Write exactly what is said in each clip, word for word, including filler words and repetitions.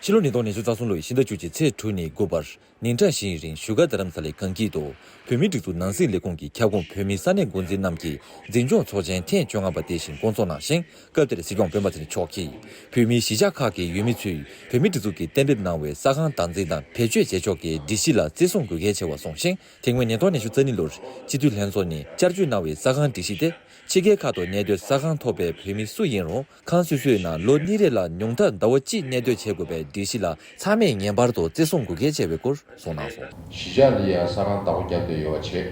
ཕྱི་ལོ་ཉིས་སྟོང་ཉི་ཤུ་རྩ་གསུམ་ལོའི་ཕྱི་ཟླ་བཅུ་གཅིག་ཚེས་དྲུག་ཉིན་དགུ་པར། ཉིན་གྲངས་བཞིའི་རིང་བཞུགས་སྒར་རྡ་རམ་ས་ལའི་གངས་དཀྱིལ་དུ། བོད་མིའི་སྒྲིག་འཛུགས་ནང་སྲིད་ལས་ཁུངས་ཀྱི་ཁྱབ་ཁོངས་བོད་མིའི་ས་གནས་འགོ་འཛིན་རྣམས་ཀྱིས་འཛིན་སྐྱོང་ཚོགས་ཆེན་ཐེངས་བཅོ་ལྔ་པ་དེ་བཞིན་བསྐོང་ཚོགས་གནང་ཞིང་། སྐབས་དེར་སྲིད་སྐྱོང་སྤེན་པ་ཚེ་རིང་མཆོག་གིས། བོད་མིའི་གཞིས་ཆགས་ཁག་གི་ཡུལ་མི་ཚོས་བོད་མིའི་སྒྲིག་འཛུགས་ཀྱིས་གཏན་འབེབས་གནང་བའི་ས་ཁང་བདག་འཛིན་དང་བེད་སྤྱོད་བྱེད་ཕྱོགས་ཀྱི་སྒྲིག་གཞི་ལ་བརྩི་སྲུང་དགོས་གལ་ཆེ་བ་གསུངས་ཤིང་། དེ་སྔོན་ཉིས་སྟོང་ཉི་ཤུ་རྩ་གཉིས་ལོར་སྤྱི་འཐུས་ལྷན་ཚོགས་ནས་བསྐྱར་བཅོས་གནང་བའི་ས་ཁང་སྒྲིག་གཞི་དེ། ཕྱི་རྒྱལ་ཁག་ཏུ་གནས་སྡོད་ས་ཁང་ཐོབ་པའི་བོད་མི་སུ་ཡིན་རུང་། ཁང་སོ་སོའི་ནང་ལོ་གཉིས་རེ་ལ་ཉུང་མཐར་ཟླ་བ་གཅིག་གནས་སྡོད་བྱེད་དགོས་པའི་སྒྲིག་གཞི་ལ་ཚང་མས་ངེས་པར་དུ་བརྩི་སྲུང་དགོས་གལ་ཆེ་བའི་སྐོར་གསུངས་གནང་སོང་། གཞིས་ཆགས་ལ་ཡང་ས་ཁང་བདག་པོ་བརྒྱབ་བསྡད་ཡོད་པ་བྱས།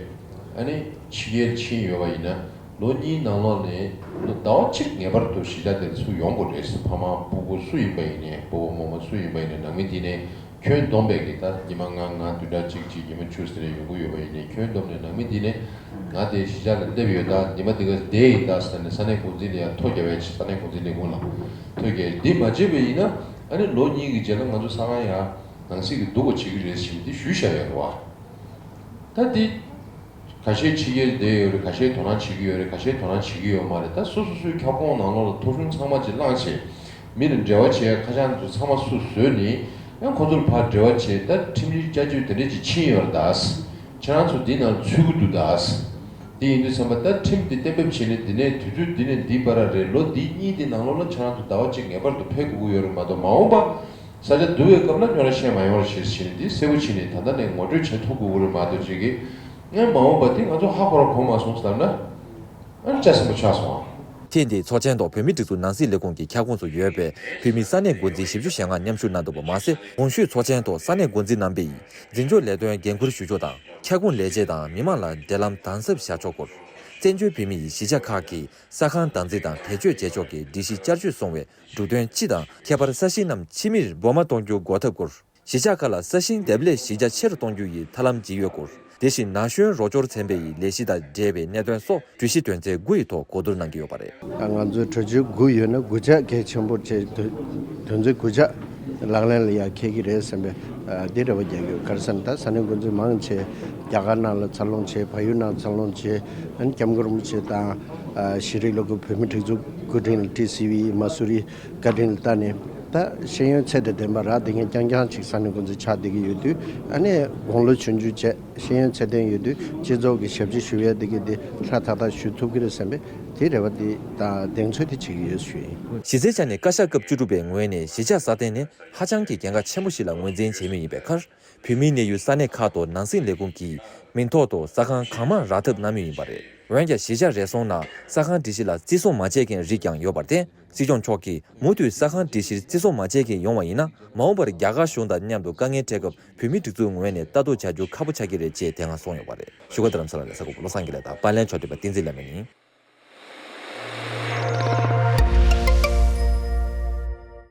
ཨ་ནི་ཕྱི་རྒྱལ་ཕྱིན་ཡོད་པ་ཡིན་ན་ལོ་གཉིས་ནང་ལོགས་ནས་ཟླ་བ་གཅིག་ངེས་པར་དུ་གཞིས་ཆགས་དེར་ཚུར་ཡོང་དགོས་རེད། ཕ་མ་སྤུ་གུ་སུ་ཡིན་པ་ཡིན་ནའི་སྤོ་བོ་རྨོ་མོ་སུ་ཡིན་པ་ཡིན་ནའི་ནང་མི་འདི་ནས། ཁྱོན་བསྡོམས་པས་ཀྱི་ད་ཉི་མ་ལྔ་ལྔ་བདུན་ཕྲག་གཅིག་གཅིག་ཉི་མ་བཅུ་ཟེར་ནས་ཡོང་གི་ཡོད་པ་ཡིན་ནའི་ཁྱོན་བསྡོམས་ནས་ནང་མི་འདི་ནས་ང་དེ་གཞིས་ཆགས་ལ་སླེབས་ཡོད་ད་ཉི་མ་འདི་ག་བསྡད་ཡིན་ད་ཟེར་ནས་ས་གནས་འགོ་འཛིན་ལ་ཡང་ཐོ་རྒྱག་པའི་ཆེད་ས་གནས་འགོ་འཛིན་ལས་ཁུངས་ལ་ཐོ་རྒྱག་འདི་མ་བྱས་པ་ཡིན་ན་ཨ་ནི་ལོ་གཉིས་ཀྱི་རྗེས་ལ་ང་ཚོ་ས་ཁང་ཡང་ནང་སྲིད་ཀྱི་སྡུག་གོ་བྱེད་ཀྱི་རེད་ཞེས་འདི་ཞུས་བཞག་ཡོད་རེད་བ། ད་འདི། ཁ་ཤས་ཕྱི་རྒྱལ་བསྡད་ཡོད་རེད། ཁ་ཤས་དོ་སྣང་བྱེད་ཀྱི་ཡོད་རེད། ཁ་ཤས་དོ་སྣང་བྱེད་ཀྱི་ཡོད་མ་རེད། ད་སོ་སོ་སོའི་ཁྱབ་ཁོངས་ནང་ལོགས་ལ་ཐོ་གཞུང་ཚང་མ་ཅིག་བླངས་བྱས། མི་ལ་འབྲེལ་བ་བྱས་ཁ་བྱང་དེ་ཚོ་ཚང་མ་སུ་བཟོས་ནས་ཡང་ཁོ་ཚོར་ཕར་འབྲེལ་བ་བྱས། ད་ཁྲིམས་ཡིག་བསྐྱར་བཅོས་དེ་འདྲས་ཅིག་ཕྱིན་ཡོད་རེད་ད། ཁྱེད་རང་ཚོ་འདི་ནང་ཚུད་ཀྱི་འདུག་ད། དེ་ཡིན་དུས་ཙམ་པ་ད་ཁྲིམས་འདི་གཏན་འབེབས་བྱས་ནས་འདི་ནས་དུས་ཚོད་འདི་ནས་འདི་བར་རེད། ལོ་འདི་གཉིས་འདི་ནང་ལོགས་ལ་ཁྱེད་རང་ཚོ་ཟླ་བ་གཅིག་ངེས་པར་དུ་ཕེབས་དགོས་ཀྱི་ཡོད་རེད་མ་གཏོགས་མ་འོངས་པ། ས་ཆ་བསྡུ་བའི་སྐབས་ལ་ཉོ་ར་ཤེས་མ་ཡོང་ར་ཞེས་བྱས་ནས་འདི་གསལ་པོ་བྱས་ནས་ད་ལྟ་ནས་ངོ་སྤྲོད་བྱེད་ཐུབ་དགོས་ཀྱི་རེད་མ་གཏོགས་ཅིག་གིས་ཨེ་མ་འོངས་པ་འདི་ང་ཚོ་ཧ་གོ་ར་གོ་མ་སོང་ཟེར་ན་ཨ་ནི་ལྕགས་ཟིན་པོ་ཆགས་སོང་། ཐེངས་འདིའི་ཚོགས་ཆེན་ཐོག་བོད་མིའི་སྒྲིག་འཛུགས་ནང་སྲིད་ལས་ཁུངས་ཀྱི་ཁྱབ་ཁོངས་སུ་ཡོད་པའི་བོད་མིའི་ས་གནས་འགོ་འཛིན་བཞི་བཅུ་ཞེ་ལྔ་མཉམ་ཞུགས་གནང་འདུག་པ་མ་ཟད། གོང་ཞུས་ཚོགས་ཆེན་ཐོག་ས་གནས་འགོ་འཛིན་རྣམ་པས་འཛིན་སྐྱོང་ལས་དོན་འགན་འཁུར་ཞུ་ཕྱོགས་དང་། ཁྱབ་ཁོངས་ལས་བྱེད་དང་མི་མང་ལ་འབྲེལ་ལམ་དམ་ཟབ་བྱ་ཕྱོགས་སྐོར། བཙན་བྱོལ་བོད་མི་ཡི་གཞིས་ཆགས་ཁག་གི་ས་ཁང་བདག་འཛིན་དང་བེད་སྤྱོད་བྱེད་ཕྱོགས་ཀྱི་སྒྲིག་གཞི་བསྐྱར་བཅོས་སོང་བའི་འབྲུ་དོན་སྤྱི་དང་། ཁྱད་པར་ས་གཞི་རྣམས་ཕྱི་མིར་སྦོར་མ་གཏོང་རྒྱུ་འགོག་ཐབས་སྐོར། གཞིས་ཆགས་ཁག་ལ་ས་ཞིང་འདེབས་ལས་གཞི་རྒྱ་ཆེ་རུ་གཏོང་རྒྱུ་ཡི་ཐབས་ལམ་ཇི་ཡོད་སྐོར། དེ་བཞིན་ན་གཞོན་རོགས་སྐྱོར་ཚན་པའི་ལས་གཞི་དང་འབྲེལ་བའི་གནད་དོན་སོགས་གྲོས་གཞི་དོན་ཚན་དགུ་ཡི་ཐོག་གོ་བསྡུར་གནང་གི་ཡོད་པ་རེད། ང་ཚོའི་གྲོས་ཆོད་དགུ་ཡོད་ན་དགུ་ཆ་གལ་ཆེན་པོ་བྱས་དོན་ཚན་དགུ་ཆ་ལག་ལེན་ལ་ཡང་འཁེལ་གྱི་རེད་བསམ་པའི་འདི་རེ་བ་རྒྱག་གི་ཡོད། ག་རེ་ཟེར་ན་ད་ས་གནས་འགོ་འཛིན་མང་ཆེ་རྒྱ་གར་ནང་ལ་འཚར་ལོངས་བྱས། བལ་ཡུལ་ནང་འཚར་ལོངས་བྱས། ཨ་ནི་སྐྱབས་མགོན་རིན་པོ་ཆེ་དང་ཤེས་རིག་ལས་ཁུངས་བོད་མིའི་སྒྲིག་འཛུགས་བཀའ་དྲིན་ལ་ཊི་སི་ཝི་མ་སུ་རི་བཀའ་དྲིན་ལ་བལྟས་ནས་ད་ཤེས་ཡོན་ཚད་དང་ལྡན་པ་རག་བསྡད་མཁན་རྐྱང་རྐྱང་ཅིག་ས་གནས་འགོ་འཛིན་ཆགས་བསྡད་ཀྱི་ཡོད་དུས། ཨ་ནི་དགུང་ལོ་ཆུང་ཆུང་བྱས་ཤེས་ཡོན་ཚད་ལྡན་ཡོད་དུས་སྤྱི་ཚོགས་ཀྱི་ཞབས་ཕྱི་ཞུ་ཡས་དེ་གི་དེ་ཧྲ་ཐག་ཐག་ཞུ་ཐུབ་ཀྱི་རེད་བསམ་པའི་དེ་རེ་བ་དེ་དང་གདེང་ཚོད་དེ་བྱེད་ཀྱི་ཡོད་ཞུ་ཡིན། གཞི་རྩའི་ཆ་ནས་བཀའ་ཤག་སྐབས་བཅུ་དྲུག་པའི་ངོས་ནས་གཞིས་ཆགས་སྲ་བརྟན་ནི་ཧ་ཅང་གི་གལ་འགངས་ཆེན་པོ་ཞིག་ལ་ངོས་འཛིན་བྱེད་མུས་ཡིན་པའི་ཁར། བོད་མིའི་གནས་ཡུལ་ས་གནས་ཁག་ཏུ་ནང་སྲིད་ལས་ཁུངས་ཀྱིས་མིང་ཐོག་ཏུ་ས་ཁང་གང་མང་རག་ཐབས་གནང་མུས་ཡིན་པ་རེད། འོན་ཀྱང་གཞིས་ཆགས་རེ་ཟུང་ནང་ས་ཁང་སྒྲིག་གཞི་ལ་བརྩི་སྲུང་མ་བྱེད་མཁན་རིགས་ཀྱང་ཡོད་པར་བརྟེན། སྲིད་སྐྱོང་མཆོག་གིས་མུ་མཐུད་ས་ཁང་སྒྲིག་གཞིར་བརྩི་སྲུང་མ་བྱེད་མཁན་ཡོང་བ་ཡིན་ན། མ་འོངས་པར་རྒྱ་གར་གཞུང་དང་མཉམ་དུ་དཀའ་ངལ་འཕྲད་སྐབས་བོད་མིའི་སྒྲིག་འཛུགས་ངོས་ནས་ལྟ་རྟོག་བྱ་རྒྱུ་ཁག་པོ་ཆགས་ཀྱི་རེད་ཅེས་དེ་སྔ་གསུངས་ཡོད་པ་རེད། བཞུགས་སྒར་རྡ་རམ་ས་ལ་ནས་གསར་འགོད་པ་བློ་བཟང་དགེ་ལེགས་དང་པར་ལེན་ཕྱོགས་སྒྲིག་པ་བསྟན་འཛིན་བླ་མ་ཡིན།